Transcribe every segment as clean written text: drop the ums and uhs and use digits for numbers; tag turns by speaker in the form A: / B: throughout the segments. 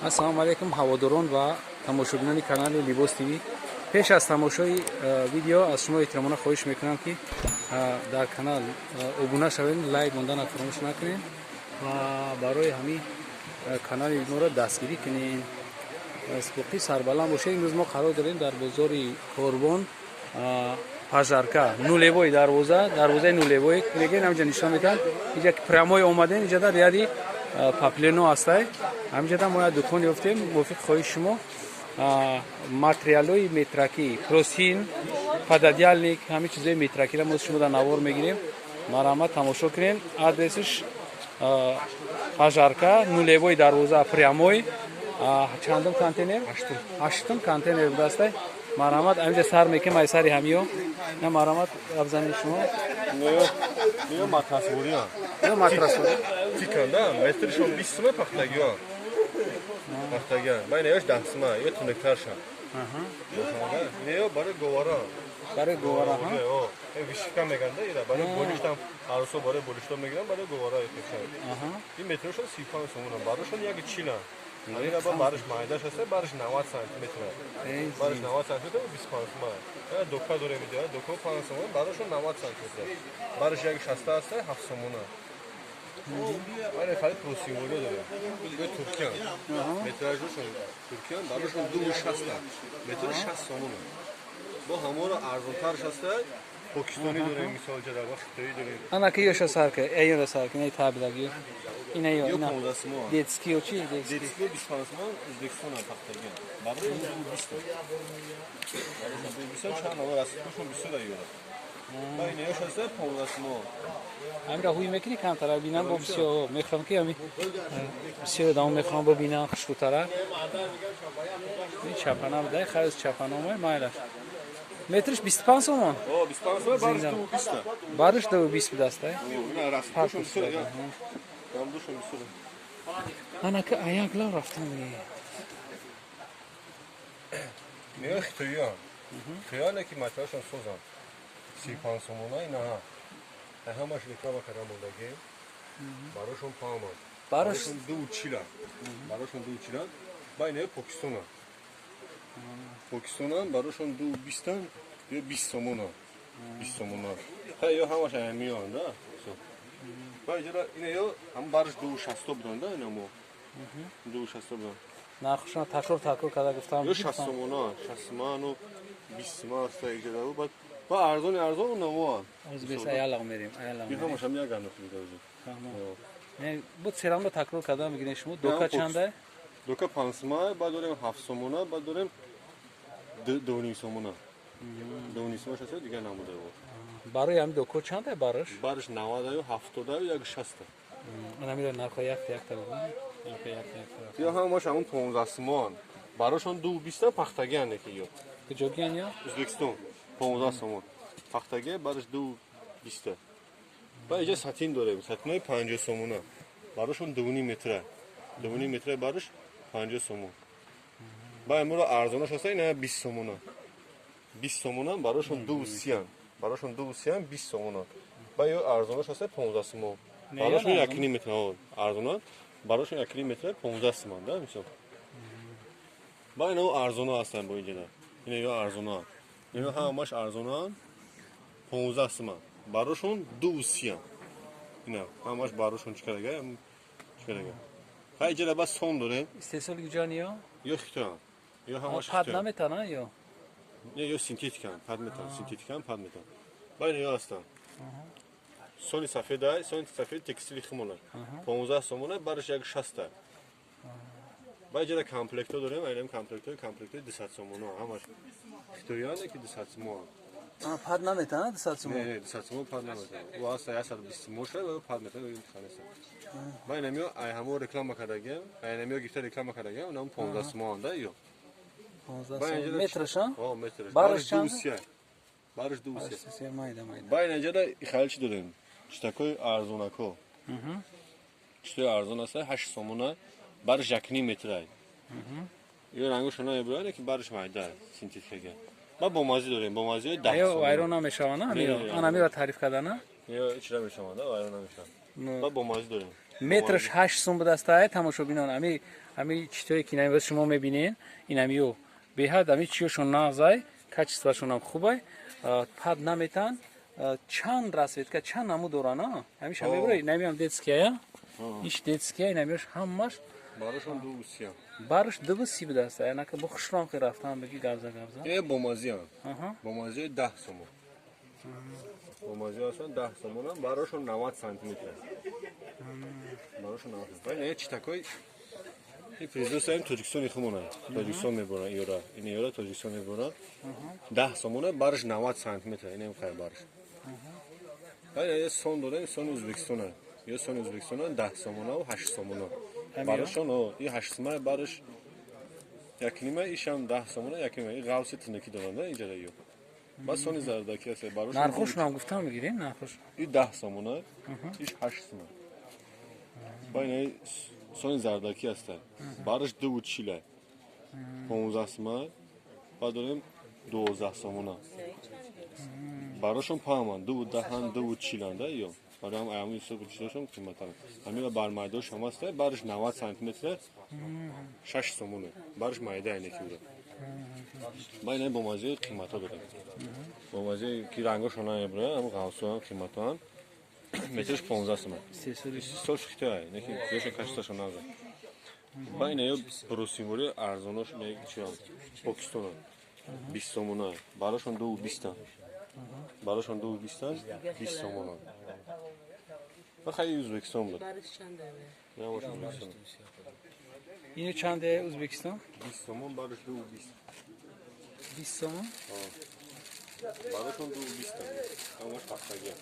A: Ассалому алайкум, ҳаводорон ва тамошобинони канали Либос ТВ. Пеш аз тамошои видео аз шумо эҳтиромона хоҳиш мекунам, ки дар канал обуна шавед, лайк монданро фаромӯш накунед ва барои ҳамин канали моро дастгирӣ кунед. Боқӣ сарбаланд бошед. Имрӯз мо қарор дорем дар бозори Корбон, Пожарка, нулевой дарвоза, дарвозаи нулевой мегӯем. Ҳаминҷа нишон медиҳанд. Инҷа прямой омадем, инҷа дар ряди паплено ҳастай. Ҳаминҷа мо як дукон ёфтем. Мувофиқи хоҳиши шумо материалҳои метракӣ, простынь, пододеяльник, ҳамин чизҳои метракиро мо шумо дар навор мегирем. Марҳамат, тамошо кунем. Адресиш Пожарка, нулевой дарвоза, прямой. Чандум контейнер? Ҳаштум контейнер будастай. Марҳамат, ҳаминҷа сар мекунем, ай сари ҳамиё. На, марҳамат, абзани шумо.
B: Ниё матрасвориам.
A: Ё матрасворӣ.
B: Тиканда метршон 20 сума, пахтагиён. Пахтагиён. Ман ёш 10 сума, ё тунуктаршан. Ниё барои говара.
A: Барои говара, ҳа?
B: Э, вышивка меганда ира барои болиштам, арӯсо барои болишто мегирам, барои говара пешан. Ин метршон 35 сомона, барошон 1,40. Ира ба барш майдаш аст, барш 90 сантиметр. Барш 90 сантиметр 25 сума. Дока дорем иҷа, дока 5 сомона, барошон 90 сантиметр. Барш 1,60 аст, 7 сомона. Ана хали простынвориё дорем. Ё туркиян. Метражошон туркиян, барошон 2,60. Метр 60 сомона. Бо ҳаморо арзонтарш аст, покистони дорем, мисол ҷа ва хитоӣ дорем.
A: Ана ки ёша сар ка, эёра сар ка, не табидаги. Ина ё, ина.
B: 15 сомон.
A: Детский ё чи? Детский.
B: Детский 25 сомон, Ӯзбекистон пахтагиан. Барои 20. Барои 20 чанд навор аст, кушон 20 да ёра. Ба ин ёш аст 15 сомон.
A: Ҳамира ҳуй мекунӣ, камтара бинам, бо бисёр мехоҳам, ки ҳами бисёр одамо мехоҳам бибинам хушрӯтара. Ин чапана будай, хайз чапана омай, майлаш. Метриш 25 сомон.
B: О, 25 сомон, барш 20.
A: Барш 20 будастай.
B: Ина раст кушон 20 я. Ям душон 20.
A: Ана ки аяк лав рафтам диге.
B: Не, хитоиён. Хитоиёне ки материалшон созан. 35 сомона ина ҳа. Ҳамаш реклама карда мондагӣ. Барошон паҳмад.
A: Барош
B: 2,40. Барошон 2,40. Ба ина Покистона. Покистона барошон 2,20 ё 20 сомона. 20 сомона. Ха, ё ҳамаш ҳамиён да. Ба иҷора ина ё ҳам барш 2,60 будан да, ина мо. 2,60 будан.
A: Нархшон такрор такрор карда гуфтам.
B: Ё 60 сомона, 60 сомону 20 сомон аст иҷора баъд ба арзони арзон наво.
A: Оз бес аялақ мерем, аялақ.
B: Ин ҳамаш ҳам як андохт дига.
A: Не, буд серамро такрор карда мегирем шумо. Дока чанда?
B: Дока 5 сомона, баъд дорем 7 сомона, баъд дорем 2,5 сомона. 2,5 сомона шаст дига намуда.
A: Барои ҳами доко чанда бараш?
B: Бараш 90 ё 70 ё 160.
A: Ана мира нархо якта якта бу. Нархо якта якта.
B: Ё ҳамаш ҳамон 15 сомон. Барошон 2,20 пахтагиан ки ё.
A: Куҷогиан ё?
B: Ӯзбекистон. 15 сомон. Пахтаги бараш 2,20. Ба иҷа сатин дорем, сатинои 50 сомона. Барошон 2,5 метра. 2,5 метра бараш 50 сомон. Ба имро арзонаш аст ина 20 сомона. 20 сомона барошон 2,30. Барошон 2,30 20 сомона. Ба ё арзонаш аст 15 сомон. Барошон 1,5 метра арзона. Барошон 1,5 метра 15 сомон да мисол. Ба ино арзона ҳастанд бо инҷа. Ина ё арзона. Ино ҳамаш арзонанд 15 сомон. Барошон 2,30. Ина ҳамаш барошон чӣ карага? Чӣ карага? Ха, иҷара бас сон дорем.
A: Истеҳсоли куҷоан ё?
B: Ё хитоян. Ё ҳамаш
A: пад наметана ё?
B: Не, ё синтетикан, пад метан, синтетикан пад метан. Ба ин ё ҳастанд. Сони сафедай, сони сафед текстили химона. 15 сомона, бараш 1,60. Ба иҷара комплектҳо дорем, айнам комплектҳо, комплектҳои 200 сомона, ҳамаш хитояне ки 200 сомон.
A: Пад наметана 200 сомон?
B: Не, 200 сомон пад наметана. Ӯ аста 120 сомон шуда ва пад метана, имтихон нест. Ба инамиё ай ҳамо реклама кардагиам, ай инамиё гирифта реклама кардагиам, унам 15 сомон да ё.
A: 15 сомон. Метраш, а?
B: О, метраш.
A: Бараш чанд?
B: Бараш 2,30.
A: Майда майда.
B: Ба инҷа хали чӣ дорем? Читакои арзонако. Читои арзон аст 8 сомона, бараш 1,5 метрай. Ё рангошон намебурад, ки бараш майда синтетикага. Ба бомазӣ дорем, бомазиҳои 10
A: Ё
B: сомона.
A: вайрон намешаванд,
B: Не,
A: ана мира таъриф кардана?
B: Ё чира мешаванд, вайрон намешаванд. Ба бомазӣ дорем.
A: Метраш 8 сум будастай, тамошобинон. Ами читое ки намибас шумо мебинен, ин амиё беҳад ами чиёшон нағзай, качествашонам хубай, пад наметан. Чанд расцветка, чанд намуд доран, а? Ҳамиша мебура, намиам детская, иш детская, намиёш ҳамаш.
B: Барошон 2,30.
A: Барш 2,30 будаста. Янака бо хушром ки рафтан беги гавза гавза.
B: Э, бомазиан. Бомазиои 10 сомон. Бомазио ҳастан 10 сомонам, барошон 90 сантиметр аст. Барошон 90. Ва ин читакои ин производствои Тоҷикистони хумона. Тоҷикистон мебуран иёра. Ин иёра Тоҷикистон мебуран. 10 сомона, барш 90 сантиметр. Инам хай барш. Ва ин сон дорем, сони Ӯзбекистона. Ё сони Ӯзбекистона 10 сомона ва 8 сомона. Барошон о, и 8 сомона барш якнима, ишам 10 сомона якнима. И ғавси тинакӣ доранд инҷара ё. Ба сони зардаки аст барошон.
A: Нархошонам гуфтам мегирем, нархош.
B: И 10 сомона, иш 8 сомона. Ба ин сони зардаки аст. Барш 2,40. 15 сомона. Ба дорем 12 сомона. Барошон паҳманд, 2,10-ан, 2,40-анд да ё. Барои ҳам аями ҳисоби чизошон қиматтар. Ҳамира бармайдош ҳам аст, барш 90 сантиметр, 6 сомона. Барш майда айне ки буда. Ба ина бомазии қиматҳо дорем. Бомазии ки рангошон намебурад, ҳам ғавсоам қиматҳоанд. Метрш 15 сомон. Сош хитой, не ки чизошон качествашон нағза. Ба ина ё брусимори арзонош не чиам. Покистона. 20 сомона. Барошон 2,20. Барошон 2,20, 20 сомона. Ба хай Ӯзбекистон буд. Не бош Ӯзбекистон.
A: Ину чанде Ӯзбекистон?
B: 20 сомон, барош 2,20.
A: 20 сомон?
B: Барошон 2,20. Ҳамаш пахтагия.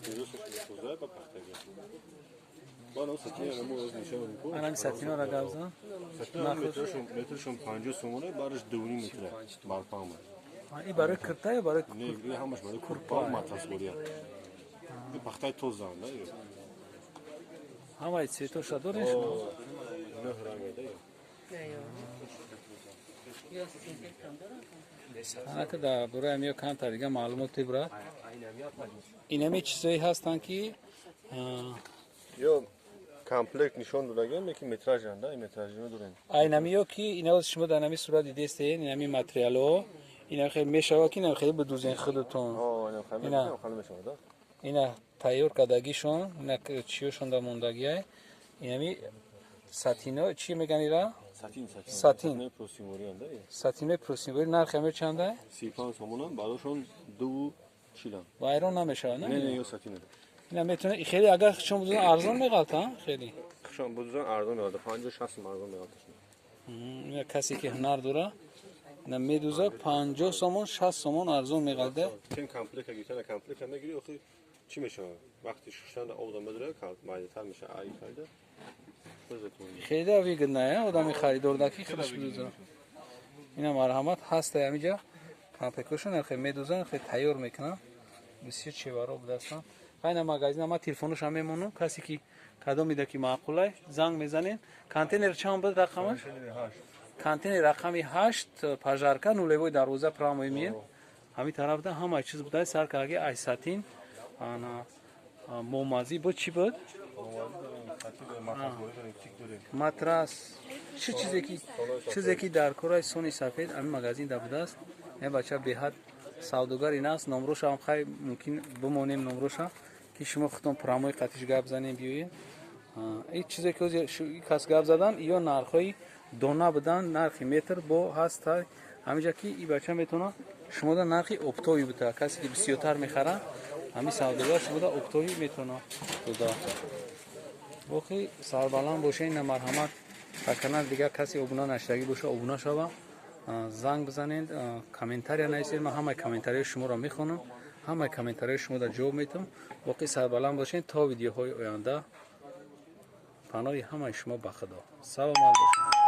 B: Вирусаш мехӯзад ба пахтагия. Ба сатина мо аз нишон мекунем.
A: Анами сатинора гавза.
B: Сатина метршон 50 сомона, барош 2,5 метра. Барпама.
A: И барои кирта ё барои
B: Не, и ҳамаш барои курпа, матрасбория. И пахтаи тозаанд, да?
A: Ҳамаи цветоша дорем шумо?
B: Нӯҳ ранга, да?
C: Ё синтетикам дорам.
A: Анака дар бораи амиё камтар дига маълумот бибурад. Инаме чизое ҳастанд ки
B: Ё комплект нишон додагем, ки метражанд, да, метражино дорем.
A: Айнамиё ки ина шумо дар нами сурат дидестед, инами материалҳо, ина хеле мешавад ки ина хеле бидузен худатон.
B: Ина хеле мешавад, да?
A: Ина тайёр кардагишон, ина чиёшон дар мондагиай. Инами сатино чӣ меган ира?
B: Сатин, сатин.
A: Сатин.
B: Просимориан, да?
A: Сатинои просиморӣ нархи ами чанда?
B: 35 сомонам, барошон 2,40.
A: Вайрон намешавад,
B: не? Не, ё сатина.
A: Ина метавонад хеле агар шумо будузан арзон меғалта, хеле.
B: Шумо будузан арзон меғалта, 50 60 арзон меғалта.
A: Ина касе ки ҳунар дора, ина медуза 50 сомон, 60 сомон арзон меғалта.
B: Чен комплект гирифтан, комплект мегири, охи чӣ мешавад? Вақти шуштан обда медора, майдатар мешавад, ай файда.
A: Хеле выгодно, одами харидорда ки худаш бидуза. Ина марҳамат ҳаста ҳамиҷа комплектошон хеле медузан, хеле тайёр мекунанд. Бисёр чеваро будастанд. Хайна магазина ма телефоношам мемонам, касе ки кадом ида ки маъқулай, занг мезанем. Контейнер чанд буд рақамаш? Контейнер рақами 8, пожарка, нулевой дарвоза, прямой мир. Ҳамин тарафда ҳама чиз будай, сар кардаги ай сатин, ана момазӣ бо чӣ буд? Матрас, чӣ чизе ки дар кораи сони сафед ҳамин магазин да будааст. Ин бача беҳад савдогар ин аст. Номрошам хай мумкин бимонем, номроша ки шумо худтон прямой қатиш гап занем, биёед. Ин чизе ки ҳозир кас гап задан, ё нархҳои дона буданд, нархи метр бо ҳаст ҳаминҷа ки и бача метавонад шумода нархи оптовый буда. Касе ки бисёртар мехарад, ҳамин савдогар шумода оптовый метавонад дода. Боқӣ сарбаланд бошед. Ина марҳамат, ба канал дигар касе обуна нашудагӣ боша, обуна шава, занг бизанед, комментария нависед. Ман ҳамаи комментарияи шуморо мехонам, ҳамаи комментарияи шуморо ҷавоб метавам. Боқӣ сарбаланд бошед то видеоҳои оянда. Паноҳи ҳамаи шумо ба Худо. Саломат бошед.